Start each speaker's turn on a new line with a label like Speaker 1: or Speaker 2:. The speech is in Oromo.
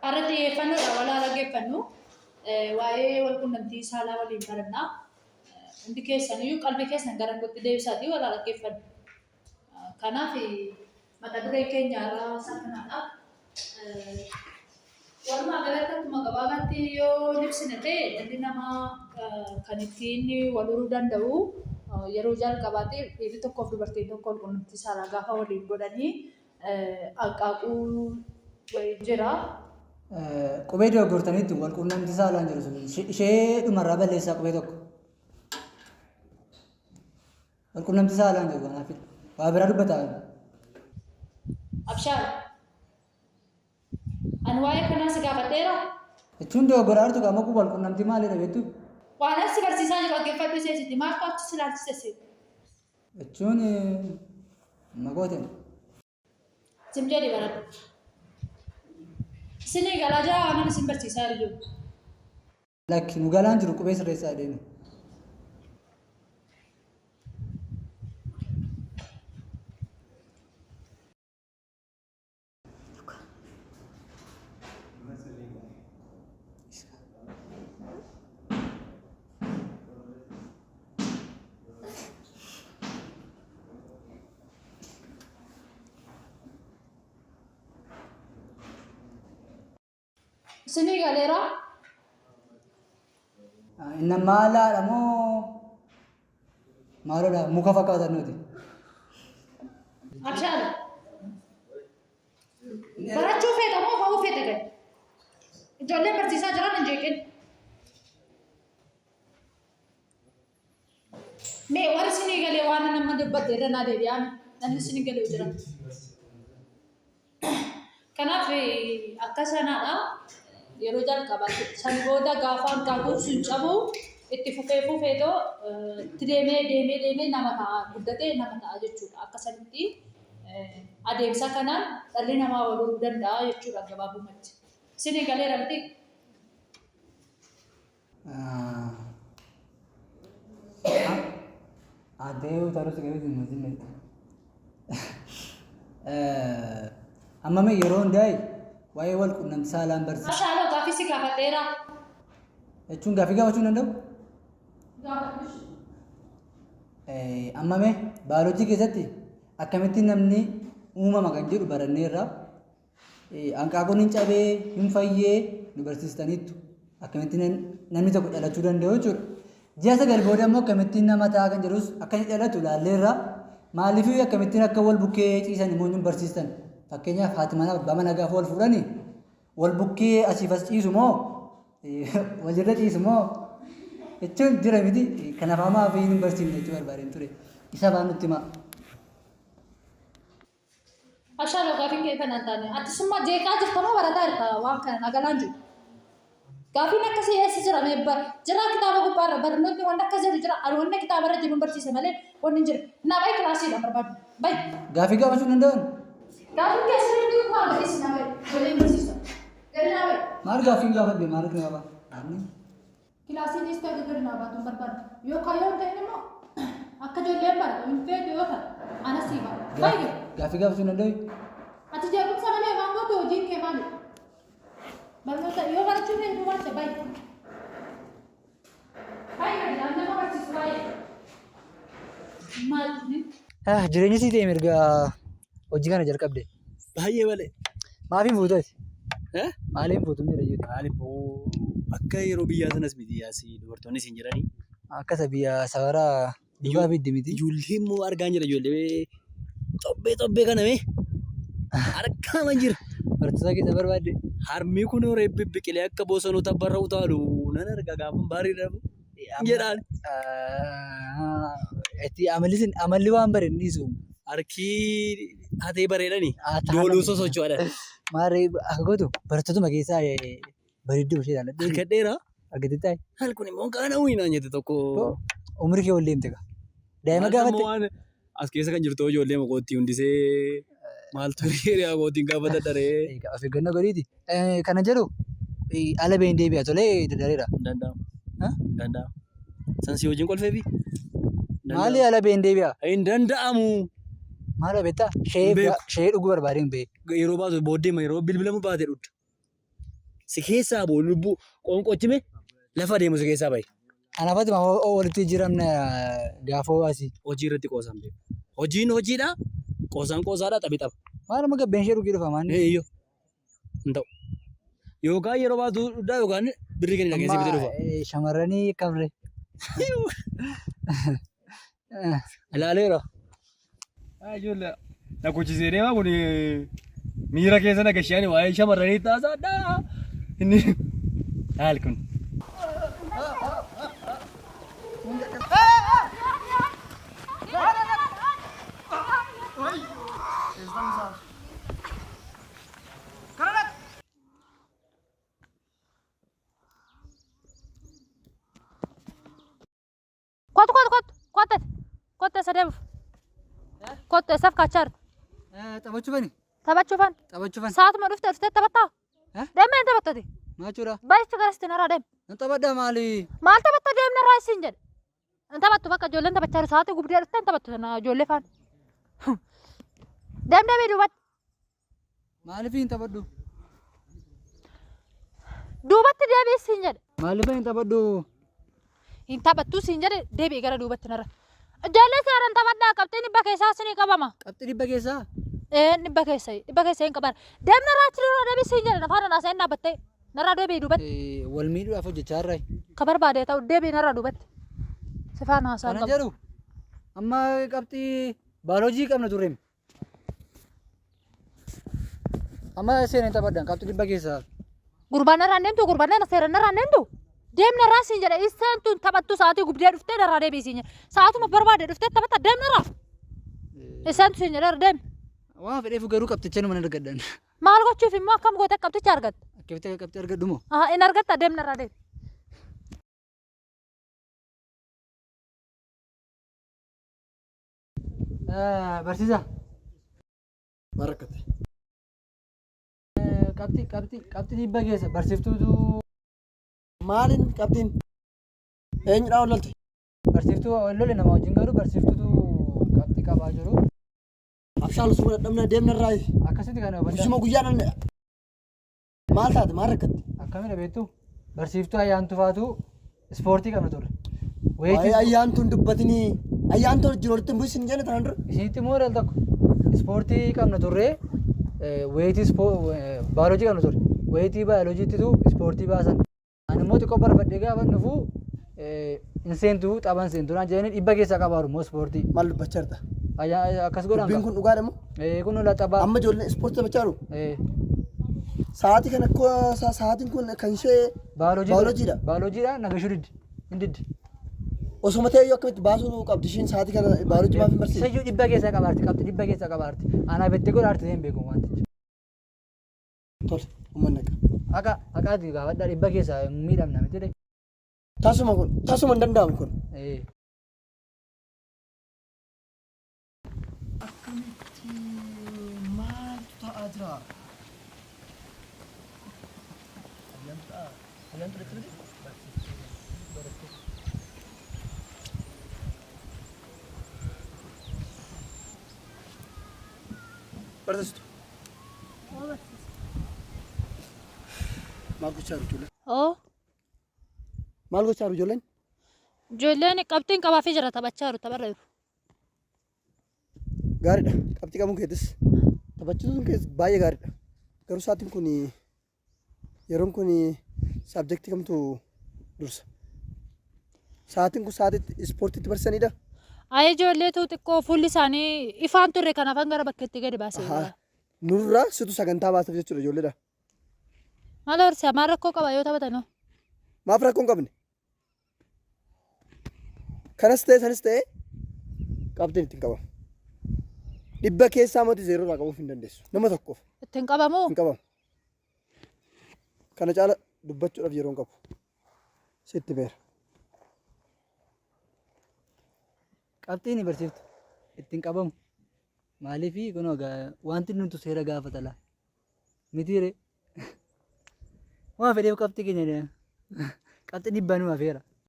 Speaker 1: Har'a xiyyeeffannoodhaan wal haa dhaggeeffannu. Waa'ee wal quunnamtii saalaa waliin baranna. Hundi keessaniyyuu qalbii keessan gara kootti deebisaatii wal haa dhaggeeffannu. Kanaaf mata dureen keenya har'aa isa kanaadha. Walumaa galatti akkuma gabaabaatti yoo ibsine ta'e dhalli namaa kan ittiin wal horuu danda'u yeroo jalqabaatiif dhiirri tokkoof dubartiin tokko wal quunnamtii saalaa gaafa waliin godhanii hanqaaquu wayii jira.
Speaker 2: Qubee dogoggortaniittu wal quunnamtii saalaan jiru sun ishee dhumarraa balleessaa qubee tokko. Wal quunnamtii saalaan jiru kanaaf waa biraa dubbataa.
Speaker 1: Abshaal. Ani waa'ee kanaa si gaafadheeraa?
Speaker 2: Jechuun dogoggoraa jirtu qaama kun wal quunnamtii maalidha beektu?
Speaker 1: Waan ani si barsiisaa jiru dhaggeeffadhu seesitti maaltu achi si ilaalchise si?
Speaker 2: Jechuun amma gooteen.
Speaker 1: Sim jedhi baradhu. Isinii galaa jira waan ani isin barsiisaa jiru.
Speaker 2: Lakki nu galaan jiru qubee sirreessaa deemu.
Speaker 1: Isinii galeeraa?
Speaker 2: Inna maalaadha moo maaloodha muka fakkaatan nuti.
Speaker 1: Abshaala. Barachuu feeta moo ba'uu feeta gadi? Ijoolleen barsiisaa jiran hin jeeqin. Mee warri isinii galee waan nama dubbadhe irra naa deebi'aa namni isinii galee jira. Kanaaf akka sanaadha yeroo jalqabaatti san booda gaafa hanqaaquun sun cabu itti fufee fufeetoo itti deemee deemee deemee nama ta'a guddatee nama ta'a jechuudha. Akka sanitti adeemsa kanaan dhalli namaa wal horuu danda'a jechuudha gabaabumatti. Isinii galeera miti?
Speaker 2: Addee utaaluu si qabee hin zinne. Amma mee yeroo hundaa'e waa'ee wal quunnamtii saalaan barsiisa.
Speaker 1: Mashaaloo gaaffii si gaafadheera.
Speaker 2: Jechuun gaaffii gaafachuu hin danda'u?
Speaker 1: Gaafadhus.
Speaker 2: Amma mee baayoloojii keessatti akkamitti namni uumama kan jedhu baranneerra. Hanqaaquun hin cabee, hin fayyee nu barsiistaniittu. Akkamitti namni tokko dhalachuu danda'u jechuudha. Ji'a 9 booda immoo akkamittiin nama ta'a kan jedhus akka inni dhalatu ilaalleerra. Maaliif akkamittiin akka wal bukkee ciisan immoo nu barsiistan. Fakkeenyaaf haati manaa abbaa manaa gaafa wal fuudhani wal bukkee asiif as ciisu moo walirra ciisu moo jechuun jira miti. Kanaaf hamaa fi hin barsiifne jechuu barbaadeen ture. Isa afaan nutti himaa.
Speaker 1: Abshaalo gaafiin kee kana hin taane. Ati summa jeeqaa jirta moo barataa jirta waan kana na galaan jiru. Gaafiin akkasii eessa jira mee jira kitaaba gubbaarra barnootni waan akkas jedhu jira ani wanna kitaabarra jiru hin barsiisa malee wanni hin jiru. Naa bayi kilaasiidha barbaadu. Bayi.
Speaker 2: Gaaffii gaafachuu hin danda'an?
Speaker 1: Gaafiin kee sirriitti kumaa gadhiisi naa bayi. Ijoolleen barsiisa. Gadi naa bayi.
Speaker 2: Maal gaaffiin gaafadhe maal qaba?
Speaker 1: Kilaasii dhiistee akka gadi naa baatu hin barbaaddu. Yookaan yoo hin ta'in immoo akka ijoolleen baratu hin feetu yoo ta'e anas sii ba'a. Baay'ee.
Speaker 2: Gaaffii gaafachuu hin danda'u.
Speaker 1: Ati jeequmsa malee waan gootu hojiin kee maali? Barnoota yoo barachuu feetu baratte baay'ee. Baay'ee gadi nama barsiisu baay'ee. Maal?
Speaker 2: Jireenyi sii ta'e mirga hojii kana jalqabde.
Speaker 3: Baay'ee malee.
Speaker 2: Maaf hin fuutu ati?
Speaker 3: Eh?
Speaker 2: Maaliif hin fuutu hin jedha jechuudha.
Speaker 3: Maali boo akka yeroo biyyaa sanas miti yaasi dubartoonni isin jiranii.
Speaker 2: Akka isa biyya safara duubaa fiddi miti.
Speaker 3: Ijoollee immoo argaan jira ijoollee xobbee xobbee kana mee argama jira.
Speaker 2: Barattoota keessa barbaadde.
Speaker 3: Harmi kun reebbi biqilee akka bosonuu tabbarra utaalu nan arga gaafa baarii dhabu jedhaan.
Speaker 2: Itti amalli sin amalli waan bare hin dhiisu.
Speaker 3: Harki hatee bareedani dooluu sosocho'adha.
Speaker 2: Maarree akka gootu barattootuma keessaa bareedduu ishee ilaalladhu.
Speaker 3: Argadheera.
Speaker 2: Argattee taa'e.
Speaker 3: Hal kun immoo qaana'uu hin jette tokko.
Speaker 2: Umri kee ol deemte kaa. Daa'ima gaafatte.
Speaker 3: As keessa kan jirtu ijoollee kootti hundisee maaltu hiriyaa kootiin gaafa dadharee.
Speaker 2: Egaa of eeggannoo godhiiti. Kana jedhu ala ba'een deebi'a tolee dadareera.
Speaker 3: Hin danda'amu. Hin danda'amu. San si wajjin kolfeefi?
Speaker 2: Maali ala ba'een deebi'a?
Speaker 3: Hin danda'amu.
Speaker 2: Maal beektaa? Shayee
Speaker 3: Hin beeku.
Speaker 2: shayee dhuguu barbaadeen ba'e.
Speaker 3: Yeroo baatu booddee yeroo bilbilamu baate dhugda. Si keessaa boo lubbuu qoonqochime lafa deemu si keessaa bahi.
Speaker 2: Kanaafati ma walitti jijjiiramna gaafa asii.
Speaker 3: Hojii irratti qoosaan beeku. Hojiin hojiidha. Qoosaan qoosaadha. Taphi tapha.
Speaker 2: Maaluma gabbeen ishee dhugee dhufa maanni.
Speaker 3: Eeyyoo. Hin ta'u. Yookaan yeroo baatu dhugdaa yookaan birrii kenni dhageessee bitee dhufa.
Speaker 2: Amma shamarranii kabre.
Speaker 3: Ilaaleera. Ijoollee na kuchisee deemaa kun miira keessa na gashaani waa'ee shamarranii taasaadha. Inni haal kun.
Speaker 1: Kottu kottu kottu kottu kottu eessa deemuuf? Kottu eessaaf kaachaa jirta?
Speaker 2: Taphachuufani.
Speaker 1: Taphachuufan.
Speaker 2: Taphachuufan.
Speaker 1: Saatuma dhufte dhuftee taphattaa?
Speaker 2: Eh?
Speaker 1: Deemee hin taphattati.
Speaker 2: Maachuudha.
Speaker 1: Bayicha garasitti narraa deemi.
Speaker 2: Nan taphadha maali?
Speaker 1: Maal taphatta deemna irraa isiin jedhe. Hin taphattu bakka ijoolleen taphachaa jiru sa'aatii gubdee dhuftee hin taphattu sana ijoollee faana. Deem deemii duubatti.
Speaker 2: Maaliif hin taphadhu?
Speaker 1: Duubatti deebi'i siin jedhe.
Speaker 2: Maaliif hin taphadhu?
Speaker 1: Hin taphattu siin jedhe deebi'i gara duubatti narra. Ijoollee seeraan taphadhaa qabxiin dhibba keessaa isinii qabama.
Speaker 2: Qabxii dhibba keessaa?
Speaker 1: Ee dhibba keessa dhibba keessa hin qaban. Deem narraa achi dura deebi'i siin jedhe afaan naasa'in dhaabbattee. Narraa deebi'i duubatti.
Speaker 2: Wal miidhuudhaaf hojjechaa irraa.
Speaker 1: Ka barbaade ta'u deebi'i narraa duubatti. Sifaan haasaa
Speaker 2: Kana
Speaker 1: qabu.
Speaker 2: jedhu amma qabxii baaloojii qabna turreem. Amma seeneen taphadhan qabxii dhibba keessaa.
Speaker 1: Gurbaan narraa hin deemtu gurbaan narra seera narraa hin deemtu. Deem narraa siin jedhe isaan tun taphattu sa'aatii gubdee dhuftee narraa deebi'i siin jedhe. Sa'aatuma barbaade dhuftee taphatta deem narraa. Isaan siin jedhe deem.
Speaker 2: Waan fedheef garuu qabxicha numa hin argadhan.
Speaker 1: Maal gochuuf immoo akkam goote qabxicha argatta?
Speaker 2: Akkamitti akka qabxii argadhu moo?
Speaker 1: Aha, in argatta deem narraa deem.
Speaker 2: Barsiisaa.
Speaker 4: Maal rakkate?
Speaker 2: Qabxii qabxii qabxii dhibba keessa barsiiftuutu
Speaker 4: Maaliin qabxiin? Eenyudhaan wal lolte?
Speaker 2: Barsiiftuu wal lole nama wajjin garuu barsiiftuutu qabxii qabaa jiru.
Speaker 4: Abshaalu suma dadhabna deemna irraa.
Speaker 2: Akkasitti kan hubadhaa.
Speaker 4: Guyyuma guyyaadhaan maal taate maal rakkatte?
Speaker 2: Akkamidha beektu? Barsiiftuu ayyaantu faatu ispoortii qabna turre.
Speaker 4: Waa'ee
Speaker 2: Wayitii
Speaker 4: ayyaantuun dubbatinii ayyaantuu wajjin walitti hin bu'isin jenne tanaan dura.
Speaker 2: isinitti immoo dal tokko ispoortii qabna turre wayitii baayoloojii qabna turre. Wayitii baayoloojiittitu ispoortii baasan. Ani immoo xiqqoo barfadhee gaafa dhufu hin seentu tapha hin seentu naan jedhanii dhibba keessaa qabaaru immoo ispoortii.
Speaker 4: Maal dubbachaa jirta?
Speaker 2: Akkas godhan
Speaker 4: Dubbiin kun dhugaadha moo?
Speaker 2: Kun ola taphaa.
Speaker 4: Amma ijoolleen ispoortii taphachaa jiru. Sa'aatii kana sa'aatiin kun kan ishee
Speaker 2: Baayoloojiidha.
Speaker 4: Baayoloojiidha.
Speaker 2: Baayoloojiidha nagashuu diddi. Hin diddi.
Speaker 4: Osuma ta'e iyyuu akkamitti baasuu qabdi ishiin sa'aatii kana baayoloojii maaf hin barsiifne?
Speaker 2: Isayyuu dhibba keessaa qabaarti qabxii dhibba keessaa qabaarti. Anaa bettee godhaarti hin beeku wantichi.
Speaker 4: Tole, uummanni akka.
Speaker 2: Haqa haqaati gaafadhaa dhibba keessaa hin miidhamna miti ree.
Speaker 4: Tasuma kun tasuma hin danda'amu kun.
Speaker 2: Ee.
Speaker 4: Akkamitti maaltu ta'aa jira? Ayyaantu dha miti? Barsiistu. Maal gochaa jiru ijoolleen?
Speaker 1: Oo.
Speaker 4: Maal gochaa jiru ijoolleen?
Speaker 1: Ijoolleen qabxiin qabaafii jira taphachaa jiru tapharra jiru.
Speaker 4: Gaariidha. Qabxii qabuun keetis taphachiisuun kees baay'ee gaariidha. Garuu sa'aatiin kun yeroon kun saabjektii kamtu dursa? Sa'aatiin kun sa'aatii ispoortiitti barsiisanidha.
Speaker 1: Ayii ijoolleetu xiqqoo fuulli isaanii ifaan turre kanaafan gara bakkeetti gadi baasee.
Speaker 4: Ahaa. Nurraa situ sagantaa baaseef jechuudha ijoolleedha.
Speaker 1: Maal horsiisa maal rakkoo qaba yoo taphatanoo?
Speaker 4: Maaf rakkoo hin qabne? Kanas ta'e sanis ta'e qabxiin ittiin qabamu. Dhibba keessaa mati zeeroo irraa qabuuf hin dandeessu. Nama tokkoof
Speaker 1: Ittiin qabamuu?
Speaker 4: hin qabamu. Kana caala dubbachuudhaaf yeroo hin qabu. Sitti beera.
Speaker 2: Qabxiin barsiiftu ittiin qabamu. Maaliif kunoo wanti nuti seera gaafata laa. Mitiire. Waan fedheef qabxii keenya qabxii dhibbaa nu hafeera.